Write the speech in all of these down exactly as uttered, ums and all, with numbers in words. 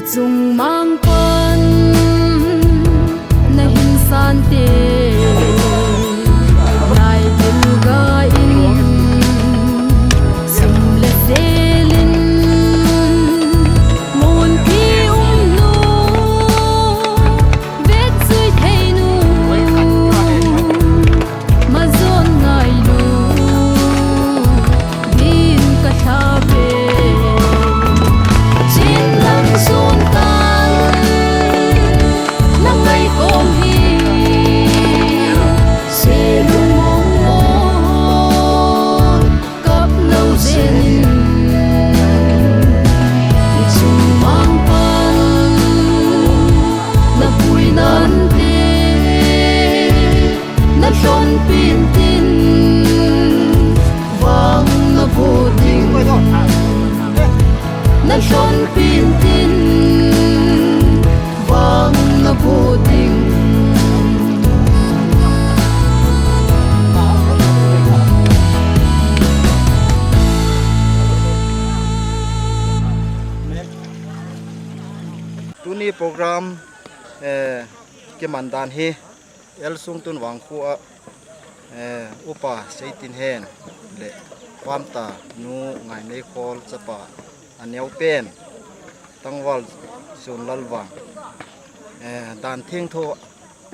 Chungmang pan na hin sante, lai gilga in sum le selin, mun pi um nu, vet zui thei nu, mazon ngai nu, din ka tha ve. Chin lang sun tan, na ngai kom hi, se lu mong mong, kap lo zen in, i chung mang pan, na pui nante, na son pin tin, vang na bu ding. Na son pin tin, vang na bu ding. Tuni program, eh, kiman dan hi, L Sungtun Vangkho a, eh, Upa Seitinhen le Pamta nu Ngaineikhol chapa aneo pen, Tangval Chunlalvang, eh, dan thengtho,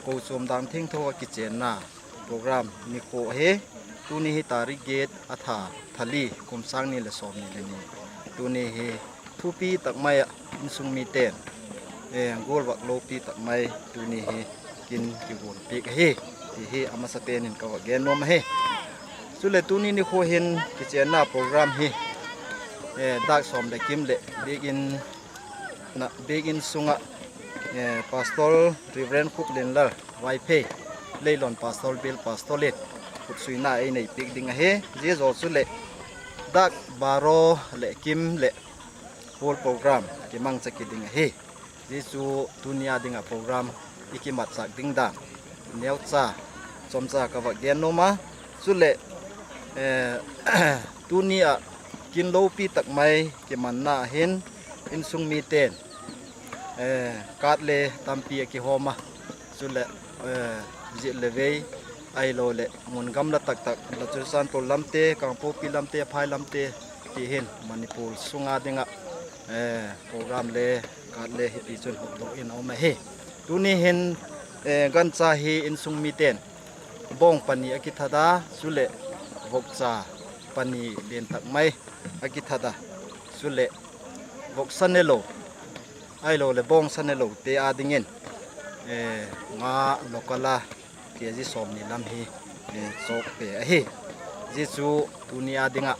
kochom dan thengtho a kichenna program nikho ahi. Tuni hi tarik get a tha, tha li, kum sang ni le som ni le ni. Tuni hi thupi tak mai a insung miten, eh, golvah loupi tak mai tuni hi kin kigon pek ahi, ti hi amasa pen in ka va gen nom ahi. Chule tuni nikho hin kichenna program hi, eh, dak som le kim le biakin na biakin sunga, eh, Pastor Reverend Khuplinlal Vaiphei, Leilon Pastor Bial Pastor in khutsuina ei nei pek ding ahi. Zia zo chule dak baro le kim le whole program kimangcha kit ding ahi. Zia chu tuni a dinga program i kimatchah ding dan neocha chomcha ka va gen nom a. Chule, eh, tuni a kin loupi tak mai kimanna hin insung miten, eh, card le tampi a kihom a. Chule, eh, zia le vei, ahilou le mun gamla tak tak, la Churachandpur lamte, Kangpokpi lamte, Phai lamte, ti hin Manipur sunga dinga, eh, program le card le hiti chun hopdoh in a um ahi. Tuni hin, eh, gancha hi insung miten bong pani a kithada, chule vokcha pani len tak mai a kithada, chule voksa nelou, ahilou le bongsa neloute a dingin, eh, nga local a K G som ni lam hi, eh, chok pe ahi. Zia chu tuni a dinga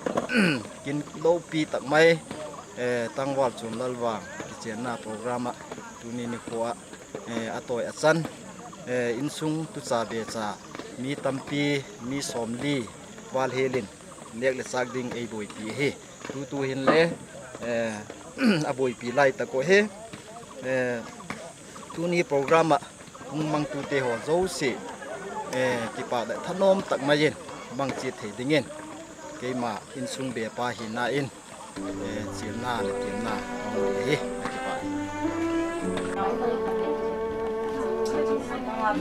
kin loupi tak mai, eh, Tangval Chunlalvang kichenna program a tuni nikho a, eh, a toi a chan, eh, insung tucha becha mi tampi, mi somli val helin nek le chak ding ei boipi ahi. Tutu hin le, eh, a boipi lai tak u ahi. Eh, tuni program a hung mangtute ho jouse, eh, kipa le thanom tak mai in mang chiat thei dingin keima insung bepa hina in, eh, chialna le tiamna ka hung nei ahi. Ka kipa ahi.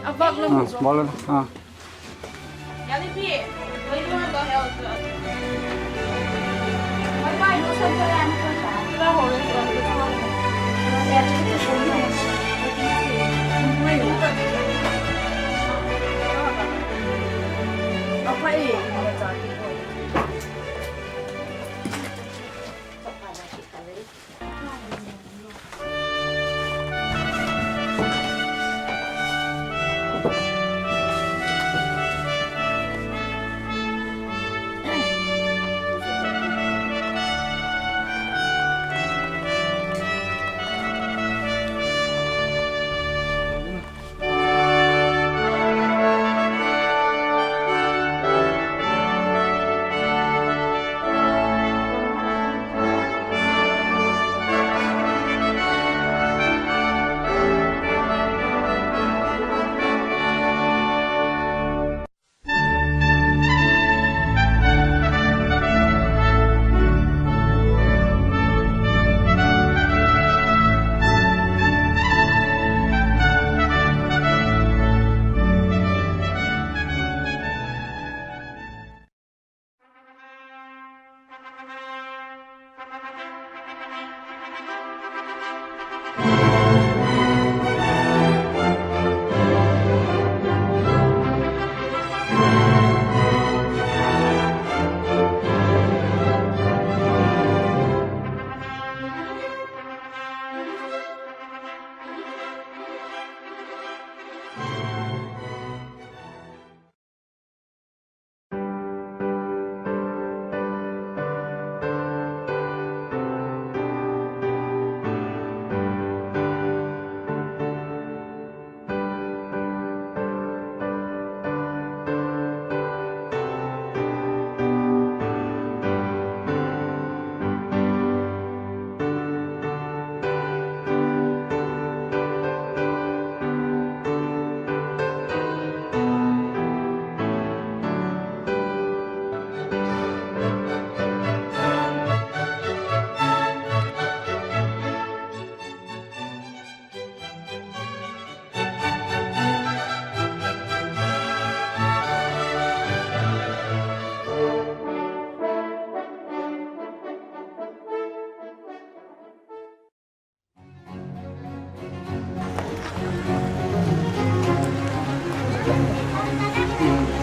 Ah, bol na. Ah.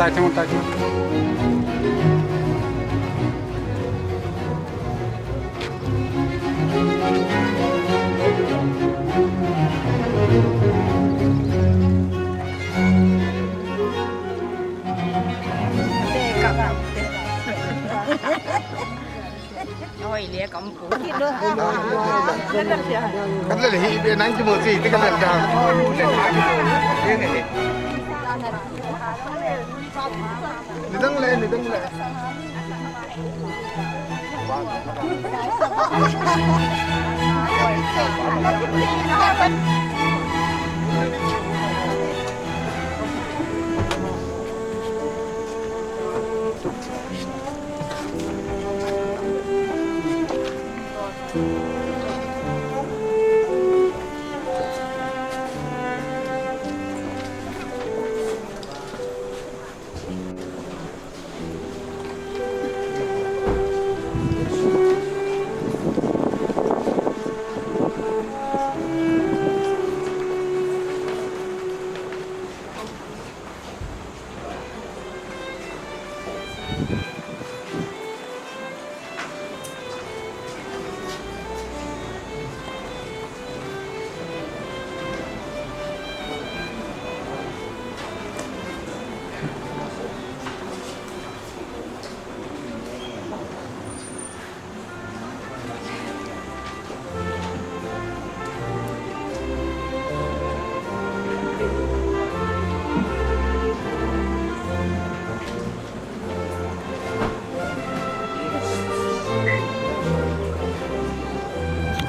Tai thei, tai thei. Hoi le kam pu. Kan le hi be nang ki mo si, ti kan le da. Ni dang le, ni dang le.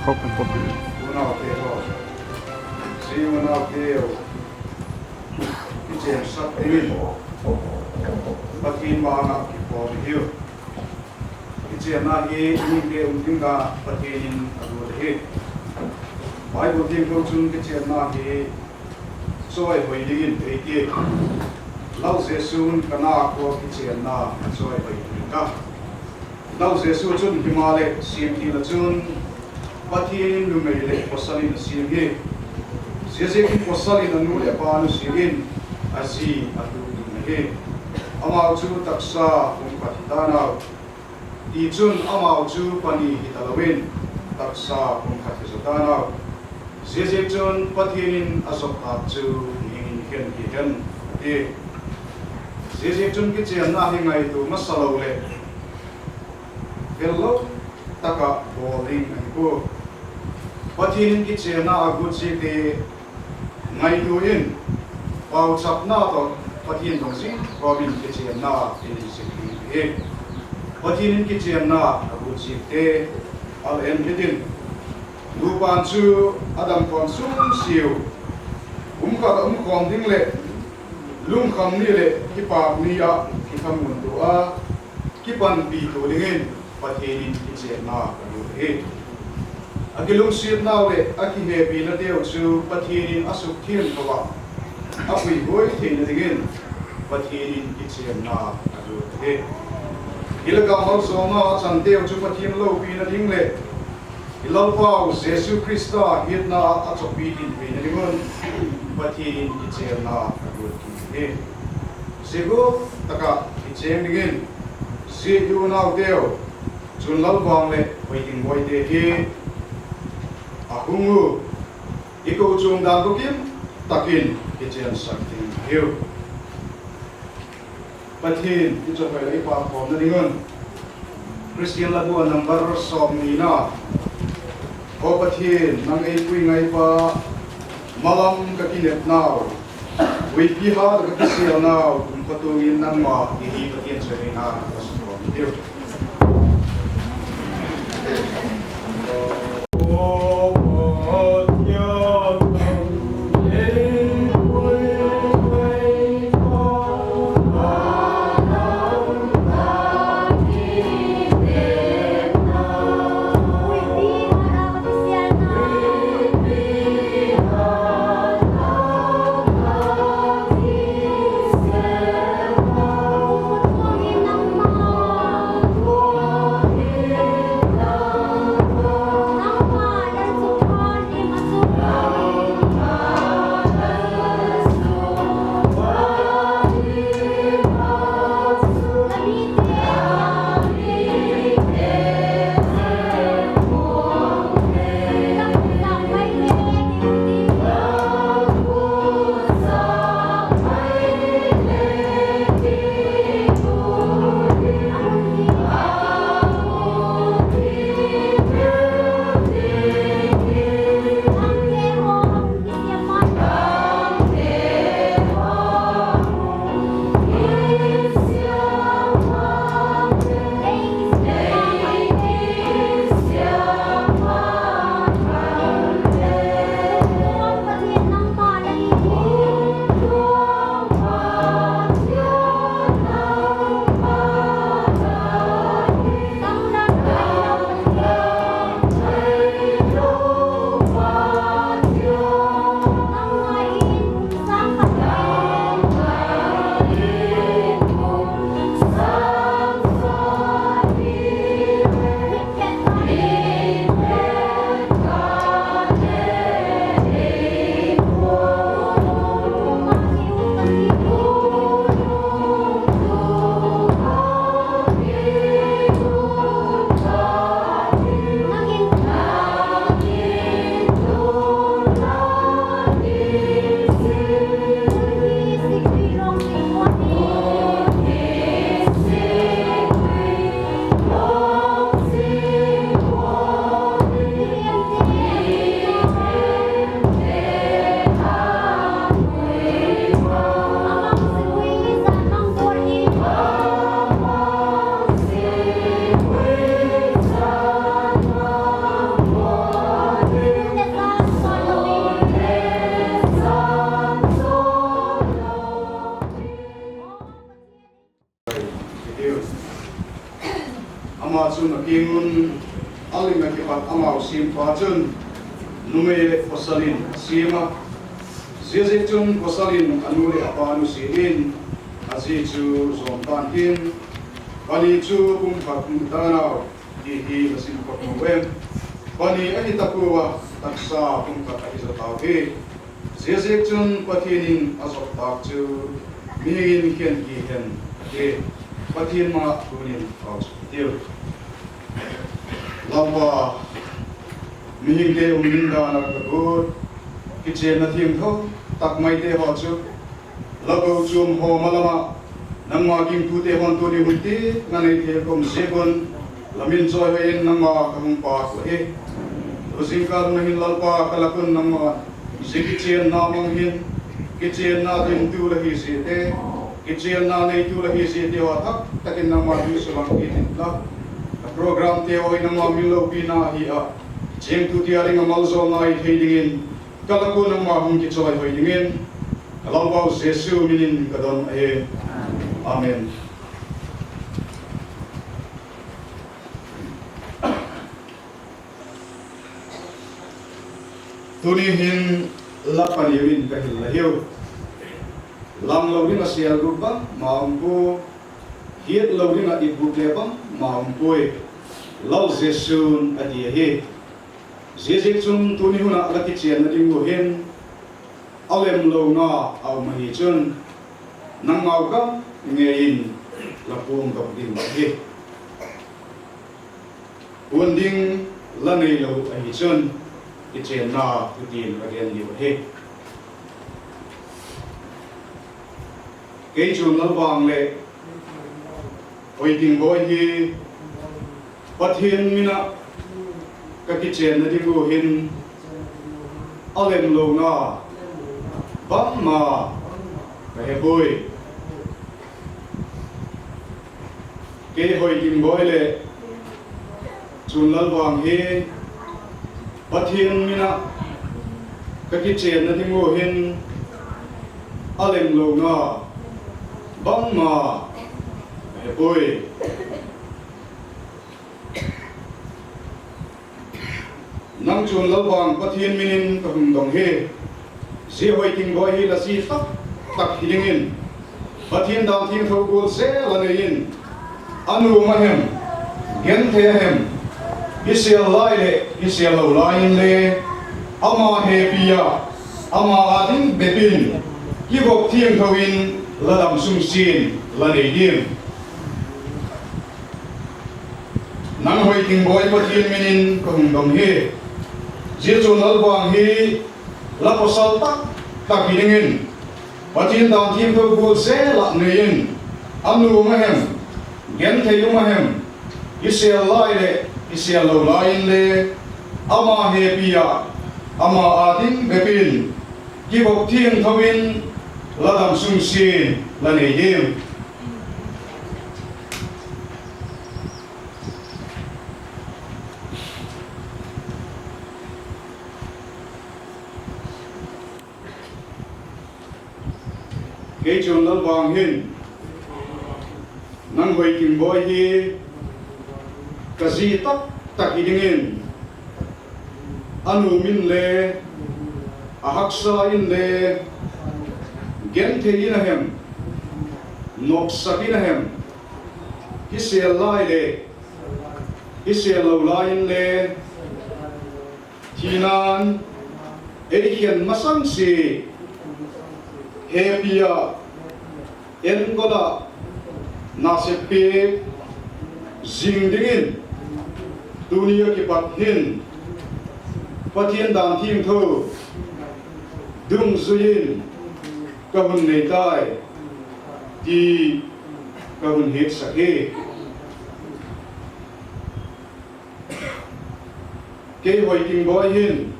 Khop, khop. Unaute ho, si unaute ho, kichensah dingin Pathen vanga kikhom ihiu. Kichenna hi mite um dinga Pathen in alut ahi. Bible Thengtho chun kichenna hi choi hoi dingin eiti. Lord Jesu'n Cana khoa kichenna choi hoi ding ahi. Lord Jesu chun himahleh semtil a chun Pathen in numei le pasal in asem ahi. Ziaziakin pasal in anu le apa nusia in aji atuh ding ahi. Amau chu tahsa pumkhat hitan au. Tichun amau chu pani hita louvin tahsa pumkhat hijo tan au. Ziaziakin Pathen in ajop tah chu hing in khen hihen ati. Ziaziakin kichenna hi ngaito masa lou le, phel lou tah a bol ding ahi poi. Pathen in kichenna agot jeh te ngaito in, pauchapna toh Pathen dong jing komin kichenna in jing ding ahi. Pathen in kichenna agot jeh te al en hitin. Nupa chu adam khom sung siu. Um khat a um khom ding le, lungkham ni le kipak ni a kithamun tua kipanpi to dingin Pathen in kichenna agot ahi. Akilungsetnau le akihepina teu chu Pathen in asukthem thou a, apuihoi theina dingin Pathen in kichenna agot ahi. Hilaka malsomna achan teu chu Pathen loupina ding le, i Lalpau Jesu Christa hetna a achohpi tin theina dingun Pathen in kichenna agot ahi. Segu taka kicheng dingin, si i unau teu, Chunlal Vang le Hoithing Boite hi ahung u, i kochung dan bukim takin kichensah ding ahiu. Pathen, i chapel i pakhomna dingun. Christian Labu a number som ni na. O Pathen, nang eipui ngaipa, malam ka kinepnau, puipi hat ka kiselnau, kum khat tungin nangma, i hi Pathen chawina ka sukhom diu. Ama chun akingun, alim akipat amau sempa chun, numei le pasal in asem a. Ziaziak chun pasal in anu le apa nusia in, aji chu jom tan tin, pani chu pumkhat hung tan au, ti hi nasim kha pum em? Pani ahi tapouva, taksa pumkhat ahi jo tauve. Hijeh chun Pathen in ajop tah chu mihing in khen kihen ati. Pathen ma tunin tao chu tiu. Lalpa, mihingte umdan a kagot, kichenna thiengtho tak maite ho chu, la kochuam ho malama, nangma gingtute hon tuni hunte, nganei thei kom jeh un, la min choi hoiyin nangma kahung pah uve. Tujingkah nahin Lalpa kala khun nangma, hiche kichenna mang hin, kichenna dingtu la hi jeh te, kichenna neitu la hi jeh te ho thak takin nangma ding sulang kit in la. Program te ho hi nangma min loupina hi a, chengtute a dinga maljolna hi thei dingin, kala khun nangma hung kichoi hoi dingin, ka Lalpau Jesu minin kadon ahi. Amen. Tuni hin la pani uvin kahil la hiu. Lang lou dinga selgup bangma umpoi, het lou dinga itgup le bangma umpoi, Lal Jesun ati ahi. Hijeh chun tuni huna la kichenna dingu hin, alemlouna aum ahi chun, nangmau gam ngeiyin la phongdoh ding ahi. Phon ding la neilou ahi chun, kichenna thutin kagen diu ahi. Kei chun Lalvang le Hoitingboi hi Pathen mina kakichenna dingu hin alemlouna bangma kahepoi. Kei Hoitingboi le chun Lalvang hi Pathen mina kakichenna dingu hin alemlouna bangma kahepoi. Nang chun Lalvang Pathen minin kahung dong ahi. Hiche Hoitingboi hi la ji taktak hi dingin, Pathen dan thengtho gol jeh la neiyin, anom ahem, genthei ahem, hisel lai le hisel lou laiyin le, ama hepi a, ama ading bepin, kivop thengtho in la dam sungsen la nei ding. Nang Hoitingboi Pathen minin kahung dong ahi. Hiche chun Lalvang hi la pasal taktak hi dingin, Pathen dan thengtho gol jeh la neiyin, anom ahem, genthei um ahem, hisel lai le hisel lou laiyin le, ama hepi a, ama ading bepin, kivop thengtho in la dam sungsen la nei ding. Kei chun Lalvang hin, nang Hoitingboi hi ka ji taktak hi dingin, anom in le, ahaksa in le, genthei in ahem, nopsah in ahem, hisel lai le hisel lou laiyin le, thinan eikhen masang se, hepi a, enkol a, nasep peh jing dingin, tuni a kipat hin Pathen dan thengtho dungjuiyin kahung nei tai, ti kahung hetsah e. Kei Hoitingboi hin,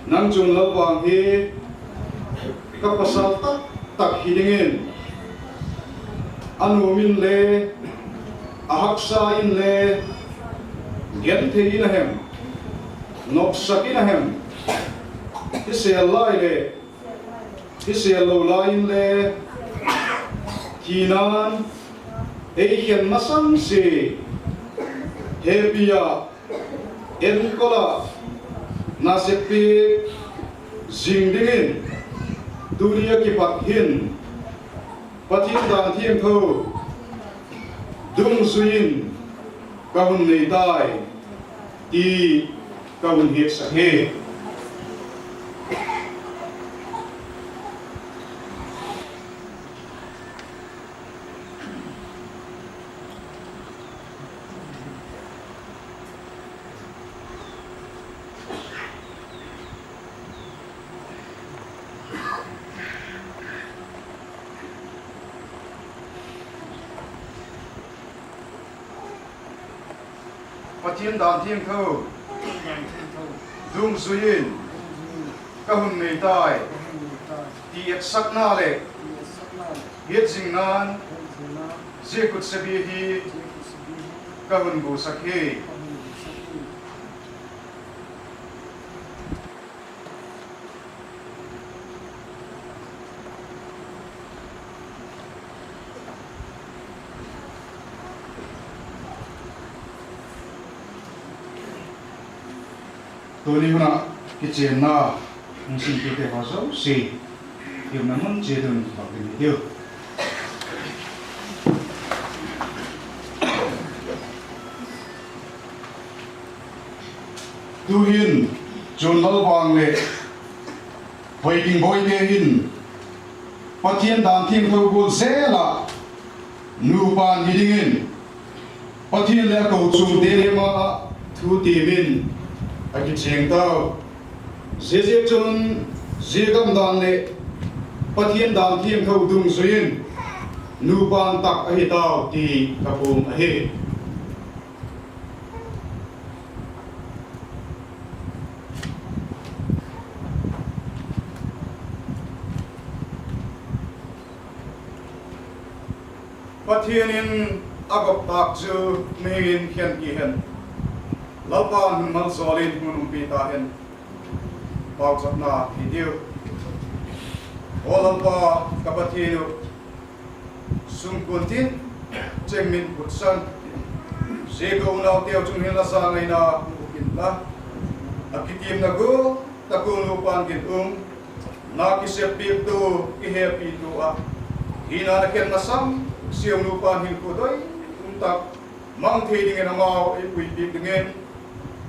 nang chun Lalvang hi ka pasal taktak hi dingin, anom in le, ahaksa in le, genthei in ahem, nopsah in ahem, hisel lai le hisel lou laiyin le, thinan eikhen masang se, hepi a, enkol a, nasep peh jing dingin, tuni a kipat hin Pathen dan thengtho dungjuiyin kahung nei tai, ti ka hun hetsah e. Pathen dan thiangtho dungjuiyin ka hun neitai ti etsahna le hetjingnan Jesu Christa min hi ka hun bosah e. Tuni huna kichenna hung singpeh te ho jouse, iumna mun cheh ding bang ding hitiu. Tuhin, John Lalvang le Hoikingboi te hin, Pathen dan thiangtho gol jeh a, nupa hi dingin, Pathen le akou chungte le ma thu temin akicheng tau. Hijeh chun, hijeh chun dan le Pathen dan thiangtho dungjuiyin, nupa tah ahi tau ti ka phong ahi. Pathen in agop tah chu mihing in khen kihen. Lalpan hun maljol in hun umpi tahen. Pauchapna hitiu. O Lalpa, ka Pathen u, sumkon tin chengmin khutsan, Jacob u naote u chung hin la sa ngaina u kin la, akitimna gu taku nupan kin um, na kiseppeh tu, kihepi tu a, hina na khen masang, siu nupan hin kudoi um tak mang thei dingin amau eipuipeh dingin,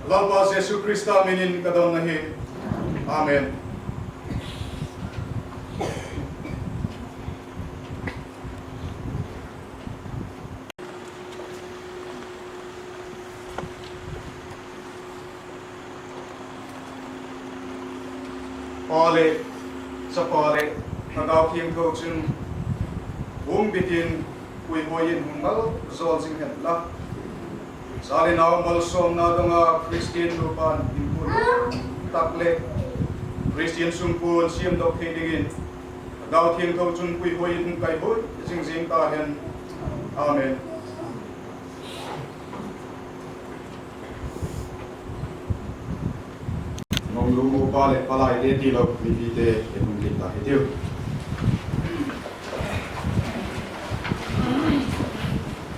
Lalpa Jesu Christa minin ka don ahi. Amen. Pa le, Chapa le, Lhagao Theng tho chun, um bitin, puihoi in hung maljol jing hen la. Cha le nao malsomna donga Christian nupan hinkho tak le Christian sungpon siamdoh thei dingin, Lhagao Theng tho chun puihoi in hung kaihoi jing jing tahen. Amen. Mongnu upa le palai te tilou, mipi te hung kit ta hitiu.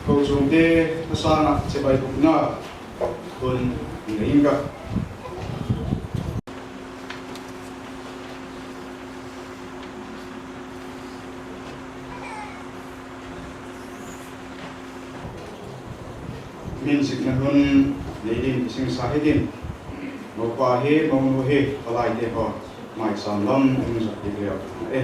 Kochung te masanga chibai bukna hun nei inga. Min sikna hun nei ding kisingsa hitin. Mopa hi, monu hi, palai te ho, maicham lam um jat ding leu e.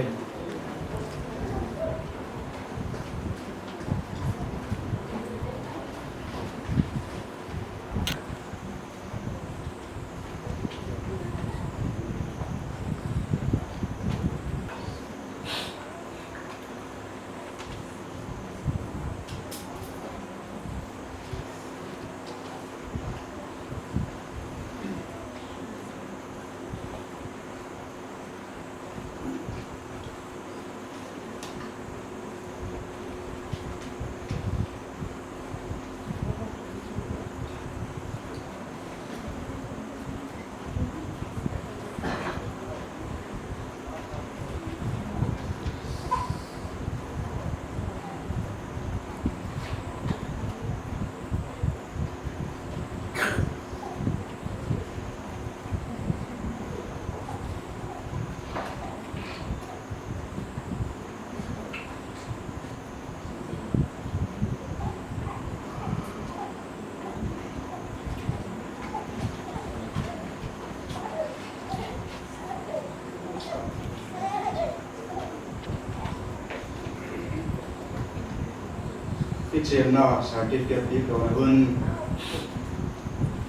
Kichenna certificate ti kona hun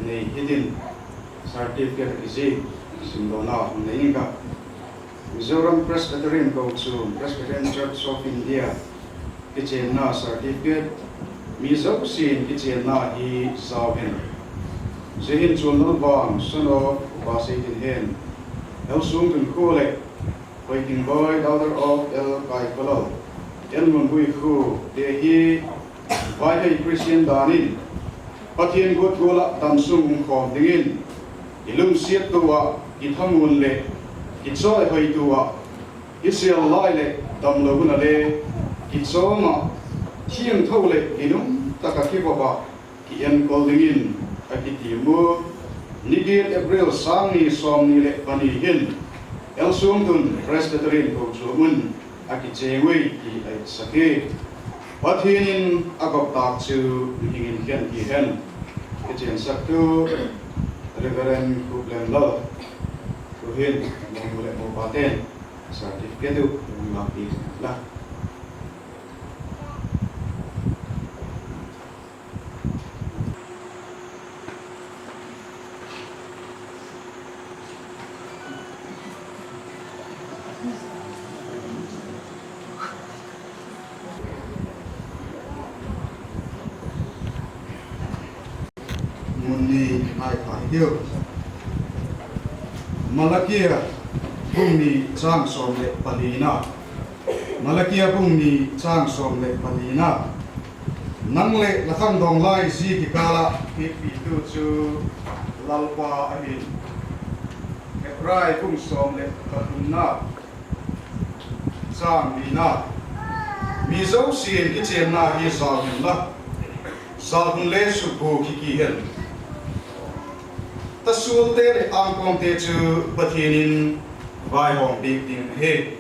nei hitin certificate kisi simdona hun nei inka. Mizoram Presbyterian Kochum, Presbyterian Church of India, kichenna certificate, mi jousen kichenna hi jao hen. Hiche hin Chonlalvang, son of Upa Seitinhen, Lsungthun Kho le Hoitingboi, daughter of L Kaikholal, Enmunhui Kho, te hi Vaihei Christian danin Pathen gotgol a damsung umkhom dingin, ilungset tua, kithamun le kichoihoi tua, isel lai le damlou huna le kichoma, thiangtho le ginum taka kivop a kienkol dingin akitimu. Niget April sangni somni le pani hin Lsungthun Presbyterian Kochum un akicheng uve ti ahinsah e. Pathen in agop tah chu mihing in khen tihen. Kichensah tu Reverend Khup Lemlal, tuhin momu le mopa ten certificate u hung lakpeh la. Mun ni ngai kha hiu. Malakia bung ni chang som le palina. Malakia bung ni chang som le palina. Nang le nakhangdong lai ji kikal a kipehpitu chu Lalpa ahi. Hebrai bung som le pathumna, chang nina. Mi jousen kichenna hi jao hen la, jao hen le suhbu kiki hen. Tasulte le angkomte chu Pathen in vaihom peh ding ahi.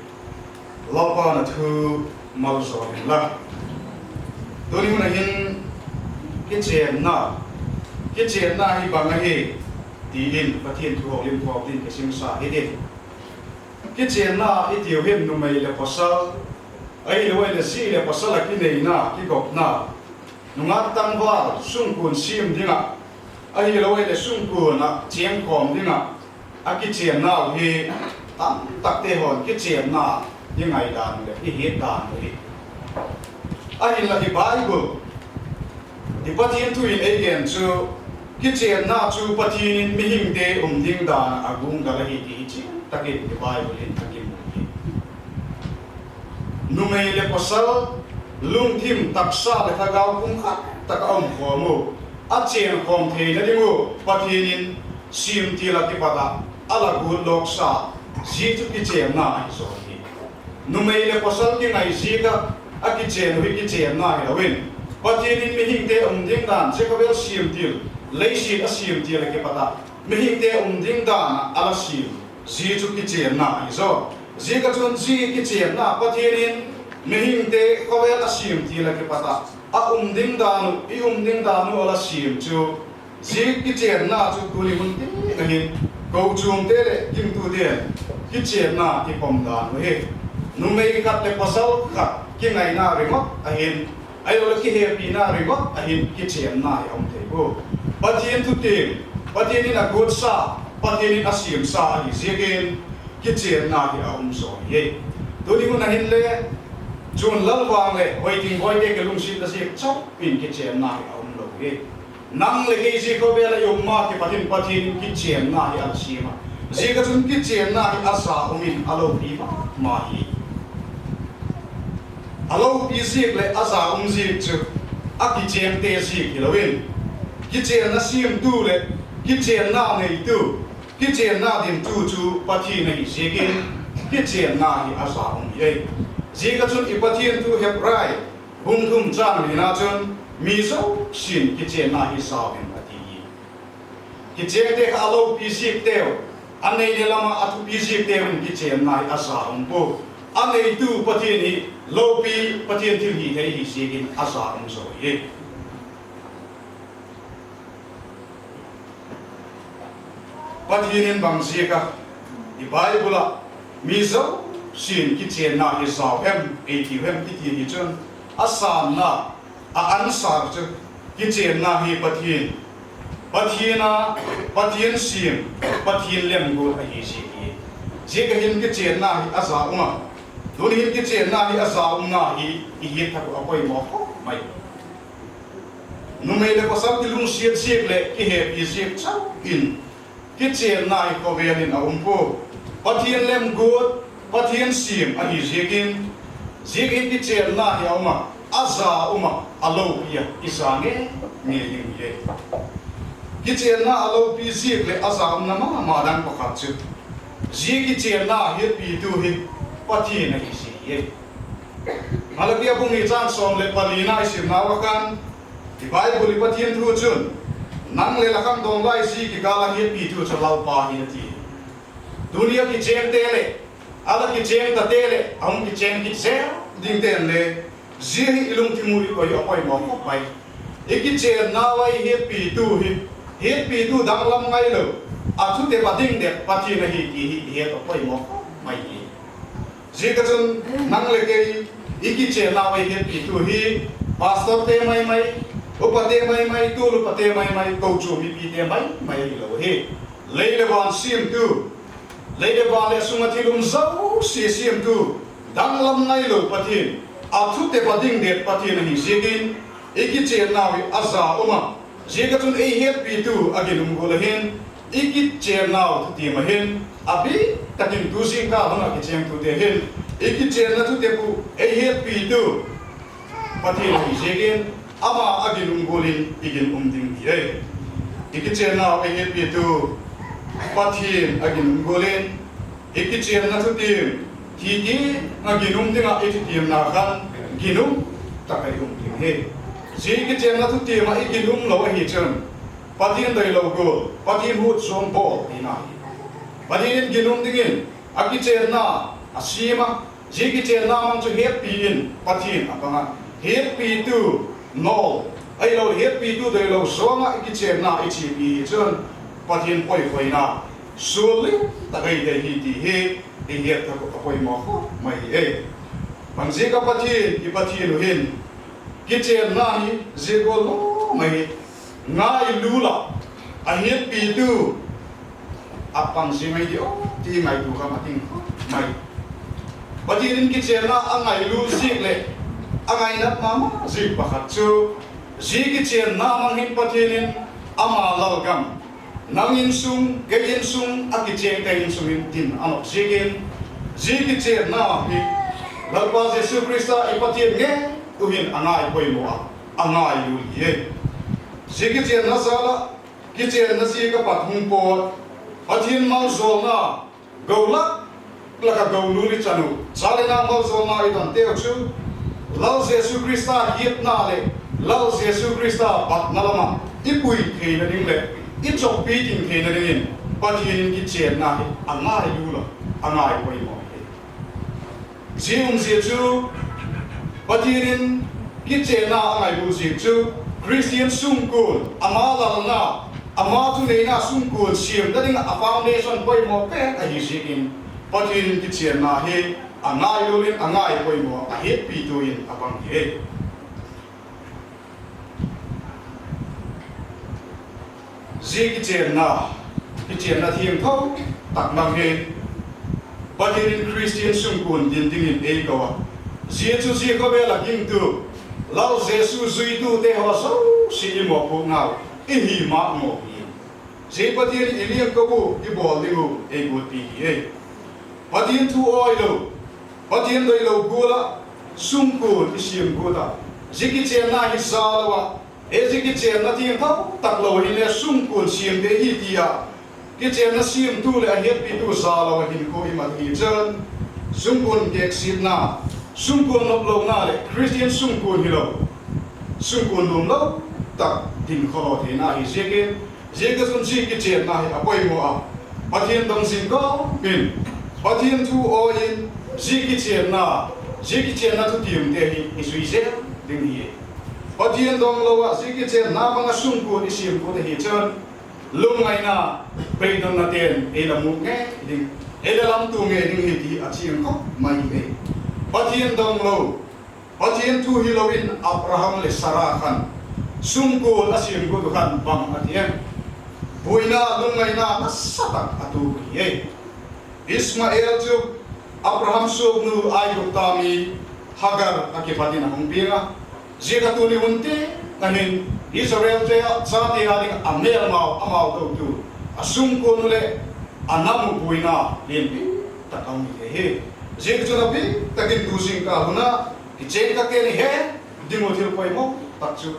Lalpa na thu malsol hen la. Tuni hun a hin kichenna, kichenna hi bang ahi, tin Pathen thu houlim thou tin kisimsa hite. Kichenna itiu hin numei le pasal, ahilou le ji le pasal a kineina, kigopna, nungah tangval sungkun sem dinga, ahilou le sungkun a chengkhom dinga, akichennau hi tamtakte hon kichenna ingaidan le ihetdan u hi. Ahinla i Bible, i Pathen thu in eigen chu, kichenna chu Pathen in mihingte umding dan a aguhgal ahi ti hi chentakin i Bible in akimu hi. Numei le pasal lungthim, taksa le thagau pumkhat tah a umkhom u, achenkhom theina ding u Pathen in semtil a kipat a ala gutloksa, ji chu kichenna ahi jo hi. Numei le pasal kingai jeh a akichen u hi kichenna hilouvin, Pathen in mihingte umding dan, Jacob el semtil, leiset asemtil a kipat a mihingte umding dan a ala sem, ji chu kichenna ahi jo. Jiakha chun ji kichenna, Pathen in mihingte khovel asemtil a kipat a aumding dan u, iumding dan u ala sem chu, ji kichenna chu tuni hun tin ahin, kochumte le gingtuten kichenna kipom dan u hi. Numei khat le pasal khat kingaina ringot ahin, ahilou le kihepina ringot ahin kichenna hi aum thei u. Pathen thu tin, Pathen in agotsa, Pathen in asemsa ahi jiakin kichenna hi aum jo hi. Tuni hun a hin le, Chonlalvang le Hoitingboi te kilungsetna jeh chun kichenna hi aum lou hi. Nang le kei ji khovel a i um ma kipat in Pathen in kichenna hi ala sem a. Jiakha chun kichenna hi aja um in aloupi mama hi. Aloupi jeh le aja um jeh chu akichengte jeh hilouvin, kichenna semtu le kichenna neitu, kichenna dintu chu Pathen ahi jiakin kichenna hi aja um hi. Jiakha chun i Pathen thu Hebrai bung thum chang nina chun, mi jousen kichenna hi jao hen ati hi. Kichengte kha aloupi jeh teu, anei le lama athupi jeh teuvin kichenna hi aja um poi. Aneitu Pathen hi loupi, Pathen thilhihthei hi jiakin aja um jo hi. Pathen in bang jiakha i Bible a mi jousen kichenna hi jao hen, eitiu hen kiti hi chun, asanna, A answer chu, kichenna hi Pathen, Pathen a, Pathen sem, Pathen lemguat ahi jeh hi. Jeh a hin kichenna hi aja um a. Tuni hin kichenna hi aja umna hi, i het thei u apoimo khop mai. Numei le pasal kilungset jeh le kihepi jeh chauh in, kichenna hi khovel in aum poi. Pathen lemguat, Pathen sem ahi jeh in, jeh in kichenna hi aum a, aja um a, aloupi a, i ja nge nge ding hi. Kichenna aloupi jeh le aja umna mama dang pakhat chu, jeh kichenna hetpitu hi Pathen ahi jeh hi. Malachi bung ni chang som le pali na i sim nau a khan, i Bible i Pathen thu chun, nang le la khangdong lai jeh kikal a hetpitu chu Lalpa ahi ati. Tuni a kicheng te le, a la kicheng ta te le, a hung kicheng kit jeng ding ten le, jeh hi i lungthim u i koi u apoimo khop mai. I kichenna a i hetpitu hi, hetpitu danglam ngailou, a thutep a ding ding Pathen ahi ti hi i het u apoimo khop mai hi. Jeh a chun nang le kei i kichenna a i hetpitu hi, pastor te maimai, upa te maimai, tulu upa te maimai, kochu mipi te maimai ahilou hi. Lei le van semtu, lei le van le sunga thil um jouse semtu, danglam ngailou Pathen, a thutep a ding ding Pathen ahi jeh in, i kichenna u hi aja um a, jeh a chun ei hetpitu a ginum gual a hin, i kichenna u thutep a hin, abih takin tu jingkah a hung a kichengtu te hin, i kichenna thutep u ei hetpitu Pathen ahi jeh in, ama a ginum gual in i ginum ding hi e. I kichenna u ei hetpitu Pathen a ginum gual in, i kichenna thutep, thi ti a ginum ding a i thutepna khan, ginum tah a i um ding hi. Jeh i kichenna thutep a i ginum lou ahi chun, Pathen doilou gual, Pathen hut jong bol tina hi. Pathen in ginum ding in, a kichenna, a sem a, jeh kichenna mang chu hetpi in, Pathen a pang a. Hetpitu nol, ahilou hetpitu doilou jong a i kichenna i chepi chun, Pathen poikhoina, sulin ta gai dei hi ti hi, i het thei u apoimo khop mai hi e. Bang jeh a Pathen, i Pathen u hin, kichenna hi, jeh gual lou mai hi. Ngailou la, a hetpitu, a pang jing ngai diu, ti ngaito kha ma ting khop mai. Pathen in kichenna a ngailu jeh le, a ngainat mama jeh pakhat chu, jeh kichenna mang hin Pathen in ama lalgam, nang insung, kei insung, a kicheng te insung in din a nop jeh in, jeh kichenna hi, Lalpa Jesu Christa i Pathen ngei u hin a ngai poimo a, a ngailu hi e. Jeh kichenna jal a, kichenna jeh a pat hung pot, Pathen maljolna, golak, lak a golul i chan u, cha le nao maljolna i don teu chu, Lal Jesu Christa hetna le, Lal Jesu Christa batna lam a, i pui theina ding le, i chokpi ding theina ding in, Pathen in kichenna hi, a ngailu la, a ngai poimo hi. Jeh um jeh chu, Pathen in kichenna a ngailu jeh chu, Christian sungkun, ama lalna, ama thuneina sungkun, semna ding a foundation poimo pen ahi jeh in, Pathen in kichenna hi, a ngailu in, a ngai poimo, a hetpitu in, a pang hi. Jeh kichenna, kichenna thiangtho tak mang hi, Pathen in Christian sungkun din ding in ei kou a. Jeh chu jeh khovel a gingtu, Lal Jesu juitu te ho jouse i mopoh nau, i hi mama hi. Jeh Pathen in i leng kou u, i bol ding u, ei guatpi hi e. Pathen thu oilou, Pathen doilou gual a, sungkun i sem guat a. Jeh kichenna hi ja lou a, e jeh kichenna thiangtho tak lou hin le sungkun sem ding hi ti a. Kichenna semtu le a hetpitu ja lou a hinkho i mat hi chun. Sungkun keksetna, sungkun noplouna le Christian sungkun hilou. Sungkun nomlou tak hinkho lo theina hi jeh in. Jeh a chun jeh kichenna hi a poimo a. Pathen dong jing kou in, Pathen thu oi in, jeh kichenna, jeh kichenna thutep te hi i jui jeng ding hi. Pathen dong lou a, jeh kichenna mang a sungkun i sem guat ahi chun, lungngaina, beidonna ten, ei la mu nge ding, ei la lamto nge ding hi ti a ching khop mai hi. Pathen dong lou, Pathen thu hilou in Abraham le Sarah khan sumkon asem got u khan bang ati em? Boina, lungngaina nasatah a atoh u ahi. Ishmael chu Abraham sopnu Aigupta mi Hagar a kipat in ahung peng a, jeh a tuni hun teng ahin Israel te a chate a ding a melmau amau tou tu, asumkon u le anam u boina lenpi tah a um ahi. Jeh chun api takin tu jingkah hun a kicheng kah teni he ding u thil poimo tah chu,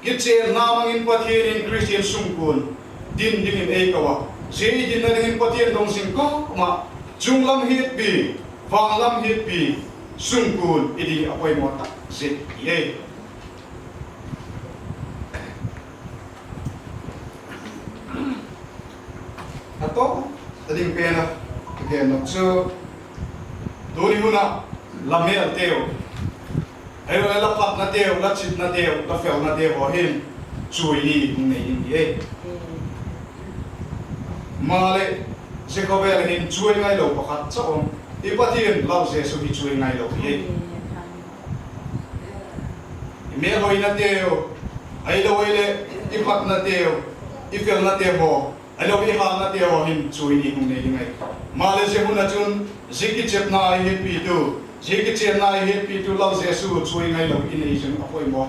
kichenna mangin Pathen in Christian sumkon din dingin eikou a, jeh dinna dingin Pathen dong jing koma chunglam hetpi, vanglam hetpi sumkon iding apoimo tah jeh ahi. Atoh, ading pen a, again, chu tuni hun a la mel teu, ahilou le la phatna teu, la chitna teu, la felna teu ho hin chuoi ni hung nei ding ahi. Male, Jacob a hin chuoi ngailou pakhat cha um. I Pathen Lal Jesu hi chuoi ngailou ahi. I melhoina teu, ahilou le i phatna teu, i felna teu ho, ahilou i hatna teu ho hin chuoi ni hung nei ding ahi. Male jeh hun a chun, jeh kichepna a ihetpi tu, jeh kichenna a ihetpi tu Lal Jesu chuoi ngailou i nei jing apoimo.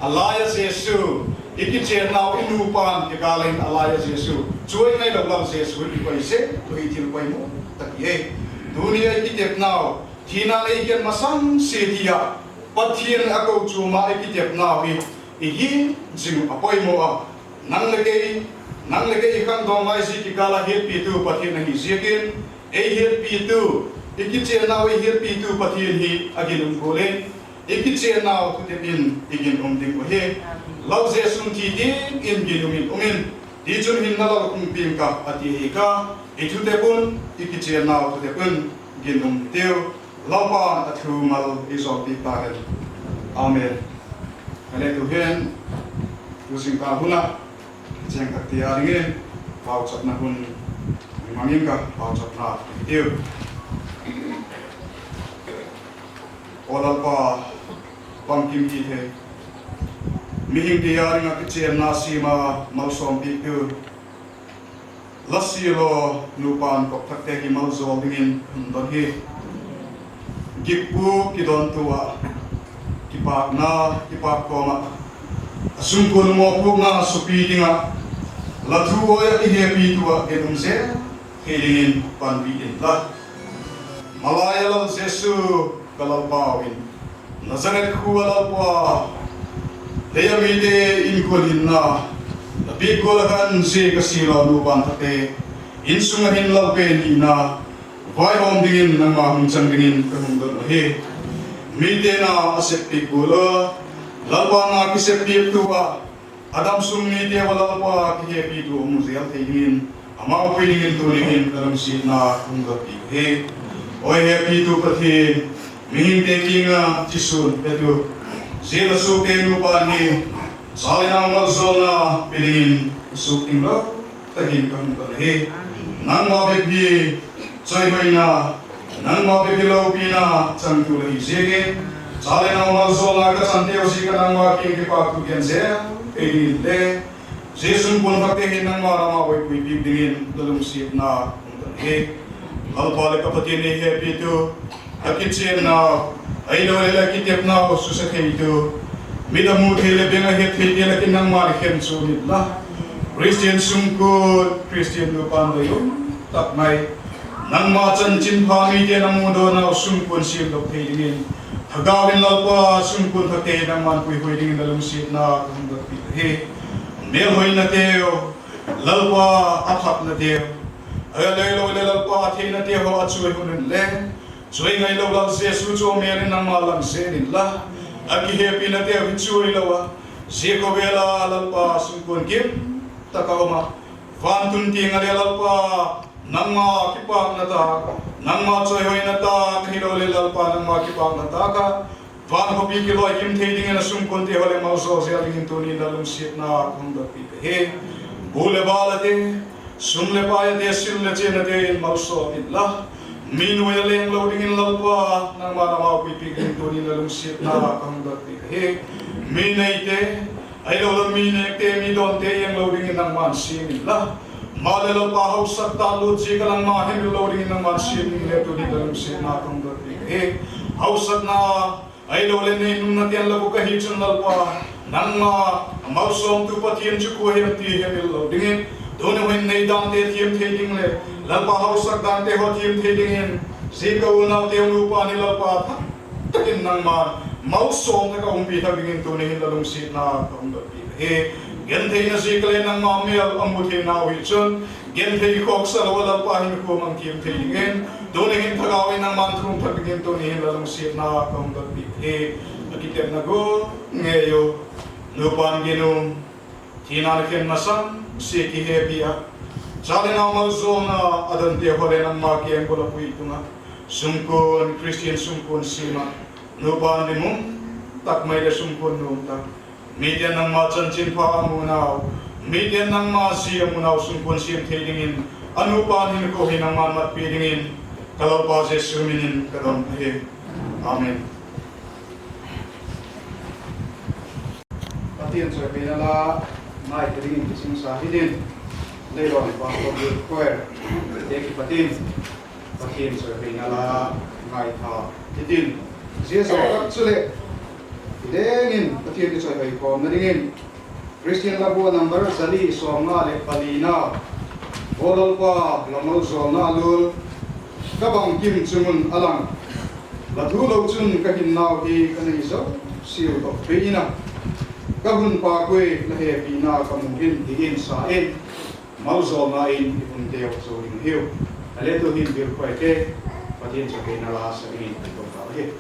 Alai a Jesu, i kichenna u i nupan kikal in alai a Jesu chuoi ngailou Lal Jesu i koi jeh u hi thil poimo tah ahi. Tuni a i kitepna u, thina a i kian masang se tia Pathen a kou chu ma i kitepna u hi i hin jing apoimo a. Nang le kei, nang le kei i khangdong lai jeh kikal a hetpi tu Pathen ahi jeh in, ei hetpi tu, i kichenna u ei hetpi tu Pathen hi agin um kule, i kichenna u thutep in i gin um ding u ahi. Lal Jesu thi ding in gin um in um in, tichun hinna lal kung ping kah ati ahi kah, i thutep un, i kichenna u thutep un gin um teu. Lalpan athu mal i jolpi tahen. Amen. Ale tu hin, tu jingkah hun a, cheng kah tia dingin, pauchapna hun, mangin kah, pauchapna tiu. O Lalpa, pangkim kithei. Mihing tia dinga kichenna sema malsompi tu. Lasi lo nupan kop thak te hi maljol dingin hung don hi. Gikpu kidon tua, kipakna, kipak koma, asumkon mopohna supi dinga, la thu oia kihepi tua, kei um jeh, kei dingin panpi in la. Malai a Lal Jesu, ka Lalpau in, Nazareth khua Lalpa, leiya mite inkuan hinna, na pekgol a khan jeh kasei lo nupan thak te, insung a hin Lalpa nina, vaihom dingin nangma hung chang dingin kahung don u ahi. Mite na asep pekgol a, Lalpa na kisep pek tua, Adam sung mite uva Lalpa kihepi tu amu jel thei dingin, amau pui dingin tuni hin kalungsetna hung dotpi u ahi. Oi hepi tu Pathen, mihingte kinga thisun petu, jeh a sohte nupa hi, cha le nao maljolna pe dingin suh ding lou, tahin kahung don u ahi. Nangma bep hi, Choihoina, nangma bep hi loupina chang tu ahi jeh in, cha le nao maljolna kachan teu jeh a nangma kiang kipa thu gen jeng, kei dingin le, Jesu pon thak te hi nangma lama vaipuipi dingin, nalungsetna hung don u ahi. Lalpa le ka Pathen eihepi tu, akichenna, ahilou le akitepna u suhset thei tu, mit a mu thei le beng a het thei te le kin nangma le khen chu mit la. Christian sungkul, Christian nupa le um tak mai. Nangma chanchin pha mite namu doh nau sumkon semdoh thei dingin, Lhagao in Lalpa sumkon thak te nangman puihoi dingin nalungsetna kahung dotpi u ahi. Melhoina teu, Lalpa aphatna teu, ahilou le Lalpa atheina teu ho achuihon in le, chuingailou Lal Jesu chu amel in nangma lang sen in la, akihepina teu hi chuilou a, jeh khovela Lalpa sumkon kim taka um a, van tun tengle Lalpa, nangma kipakna tah, nangma choihoina tah, ahilou le Lalpa nangma kipakna tah a, van khopi kiloi kim thei dingin asumkon te ho le maljol jel dingin tunin nalungsetna kahung dotpi u ahi. Bu le bala te, sum le pai a te, sil le chen a te in malsol in la, Mi noiya leng lou dingin Lalpa, nangman amau puipi ding tunin nalungsetna kahung dotpeh ahi. Mi neite, ahilouleh mi nekte, mi donte jeng lou dingin nangman semin la. Amale Lalpa hausat tah lut jeh a nangma hemil lou dingin nangman semin le tunin nalungsetna kahung dotpeh ahi. Hausatna, ahilouleh neinunna ten la bou kahi chun Lalpa, nangma, amau somtu Pathen chu koi ham ti hemil lou dingin, tuni hin nei dante them thei ding le, Lalpa hausat dante ho them thei dingin, jeh a ka unaote nupa ni Lalpa thangtahin nangman, amau som tah a umpi thei dingin tuni hin nalungsetna kahung dotpeh ahi. Gentheina jeh a le nangma mel amu theinau hi chun, genthei khohsah lou a Lalpa hinkho mang them thei dingin, tuni hin Lhagao in nangman thum thei dingin tuni hin nalungsetna kahung dotpeh ahi. Akitepna gu ngei u, nupan ginu, thina nakhen masang, se kihepi a. Cha le nao maljona, adonte ho le nangma keng bol a pui tunga. Songkon, Christian songkon sema. Nupan dinmun, tak mai le songkon nom tak. Miten nangma chanchinpha amu nau, miten nangma ji amu nau songkon sem thei dingin, anupa hinkho hi nangman matpeh dingin, ka Lalpa Jesu minin kadong ahi. Amen. Pathen choihoina la, ngai thei dingin kisingsa hitin, leilon Pastor Youth Choir, te kipatin. Pathen choihoina la ngaitha hitin. Jesu khat chule, kilengin Pathen kichoihoi khomna dingin, Christian Labu number jali somnga le palina, O Lalpa, la maljolna lul, ka bangkim chungun alang. La thu lou chun ka hinnau hi ka nei jouseu toh peh in a, ka hun pakoi la hepina ka mu hin tin sa in. Maljolna in i hun teu chu ding hiu. Ale tuhin Youth Choir te, Pathen choihoina la sa dingin i tong tau ahi.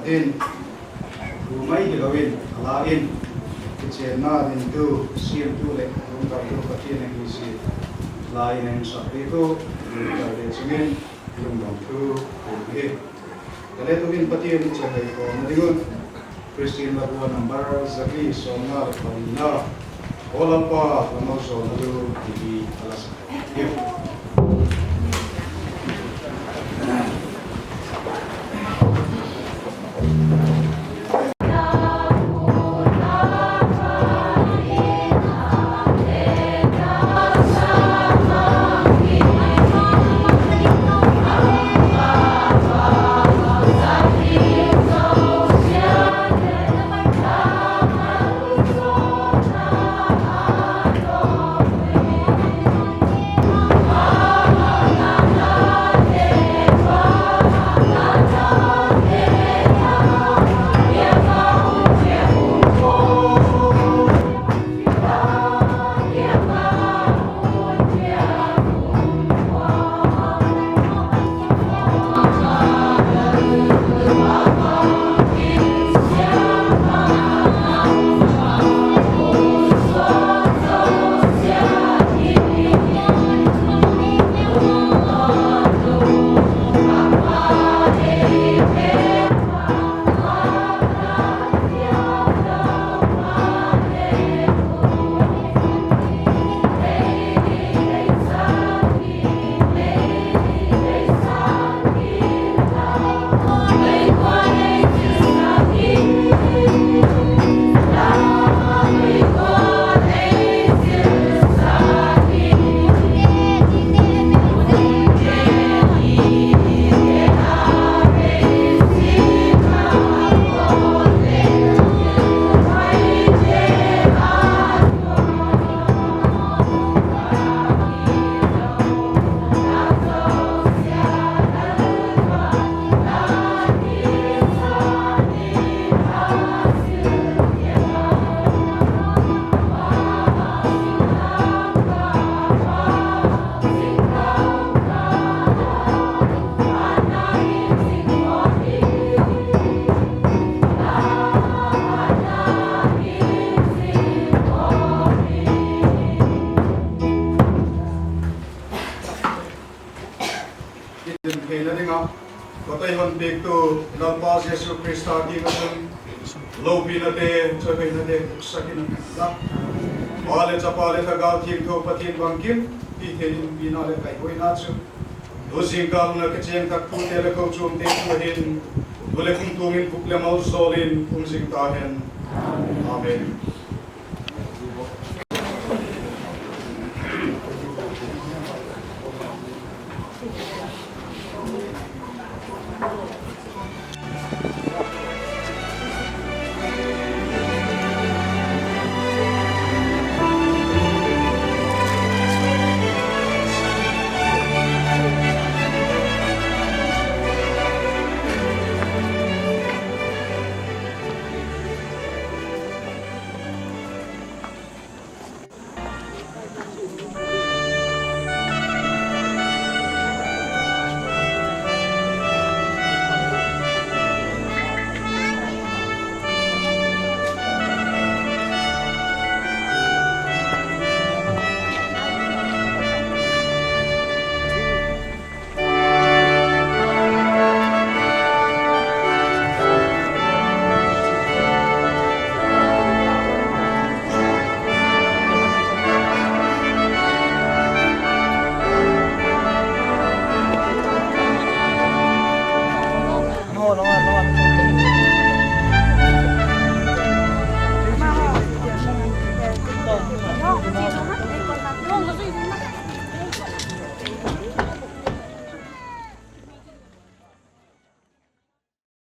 Tin, tu mai hilouvin, ala in, kichenna dingtu, siamtu le, lungkhamtu Pathen ahi jeh in, la in ahin sap diu, lungkhamte chungin, lungdon thu, thu hi. Kale tuhin Pathen i chehoi khomna dingun, Christian Love number, jali, somnga le panina, O Lalpa, Lhamao jona lu, ti hi, ala sa. Kitin theina dinga, kotei hon pektu Lalpa Jesu Christa kiang a chun, loupina te, chawhna te, puksakin a la. Pa le Chapa le Lhagao Thengtho Pathen bangkim, Pathen in pina le kaihoina chu. Tu jingkah a kicheng thak thute le kochuam te chu ahin, tu le kum tungin puk le mal jolin um jing tahen. Amen.